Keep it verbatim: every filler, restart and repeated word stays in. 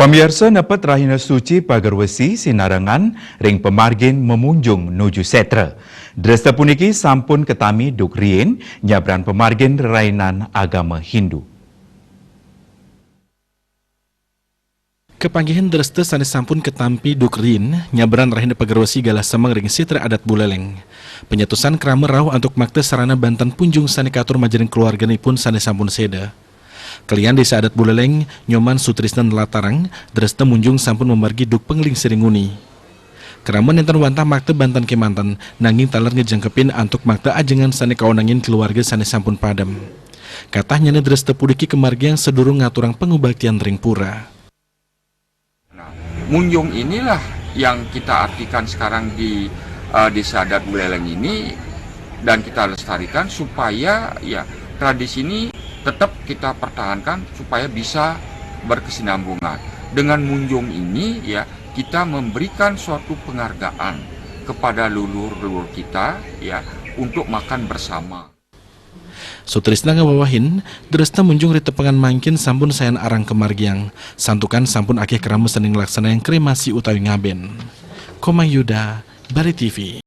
Pamiarsa, nepet rahina suci Pagerwesi sinarengan ring pamargin mamunjung nuju setra. Dresta puniki sampun katami duk riin nyabran pamargin rerainan agama Hindu. Kepanggihin dresta sane sampun katampi duk riin nyabran rahina Pagerwesi galah semeng ring setra adat Buleleng. Penyatusan krama rauh antuk makta sarana banten punjung sane katur majeng keluarganipun sane sampun seda. Kelian Desa Adat Buleleng, Nyoman Sutrisna nlatarang, dresta munjung sampun mamargi duk panglingsir nguni. Krama nenten wantah makta banten kemanten, nanging taler ngejengkepin antuk makta ajengan sane kaonangin keluarga sane sampun padem. Katahnyane dresta puniki kamargiang sadurung ngaturang pangubaktian ring pura. Nah, munjung inilah yang kita artikan sekarang di, eh, Desa Adat Buleleng ini, dan kita lestarikan supaya, ya, tradisi ini tetap kita pertahankan supaya bisa berkesinambungan. Dengan munjung ini, ya, kita memberikan suatu penghargaan kepada leluhur-leluhur kita, ya, untuk makan bersama. Sutrisna ngawawahin, dresta munjung ri tepengan mangkin sampun sayan arang kamargiang, santukan sampun akeh krama sane nglaksanayang kremasi utawi ngaben. Komang Yuda, Bali T V.